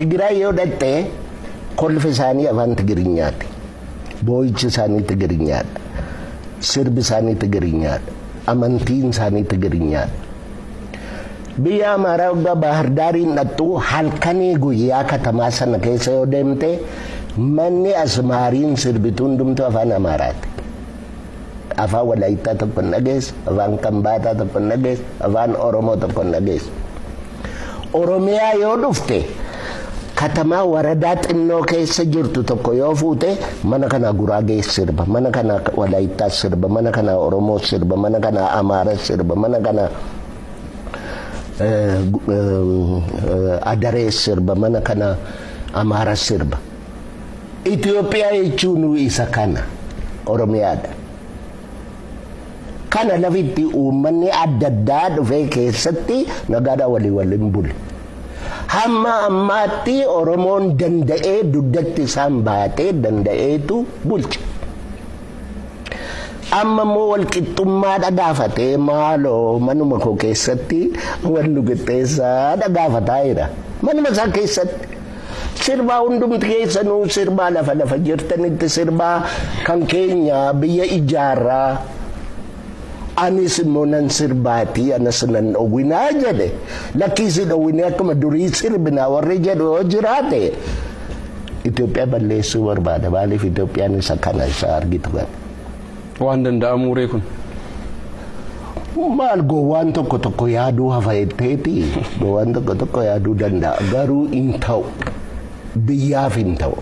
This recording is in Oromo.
Tigraay yoo dhaqxe kolfi isaanii afaan Tigiriinyaati. Boo'ichi isaanii Tigiriinyaadha. Sirbi isaanii Tigiriinyaadha. Amantiin isaanii Tigiriinyaadha. Biyya Amaaraa waggaa Baahirdaariin dhaqxu halkanii guyyaa katamaa sana keessa yoo deemte manni asmaariin sirbitu hundumtuu afaan Amaaraati. Afaan Walaayittaa tokko hin dhageessu, afaan Kambaataa tokko hin dhageessu, afaan Oromoo tokko hin dhageessu. Oromiyaa yoo dhufte katamaa waradaa xinnoo keessa jirtu tokko yoo fuute mana kanaa Guraagee sirba, mana kanaa Walaayittaa sirba, mana kanaa Oromoo sirba, mana kanaa Amaara sirba, mana kanaa Adaree sirba, mana kanaa Amaara sirba. Itoophiyaa jechuun isa kana Oromiyaadha. Kana lafitti uummanni adda addaa dhufee keessatti nagaadhaan walii waliin bule. Hamma ammaatti Oromoon danda'ee dugdatti isaan baatee danda'eetu bulcha. Amma immoo walqixxummaadha gaafatee maaloo manuma koo keessatti wal nu qixxeessaadha gaafataa jira. Manuma isaa keessatti. Sirbaa hundumti keessanuu sirbaa lafa lafa jirtanitti sirbaa kan keenya biyya ijaarraa. Anis immoo nan sirbaatii anas nan dhowwinaa jedhe. Lakkii si dhowwinee akkuma durii sirbinaa warri jedhu yoo jiraate Itoophiyaa balleessuu barbaada. Maaliif Itoophiyaan isa kana isa argitu kana. Waan danda'amuu ree kun? Maal gowwaan tokko tokko yaaduu hafa jetteeti. Gowwaan tokko tokko yaaduu danda'a. Garuu hin ta'u. Biyyaaf hin ta'u.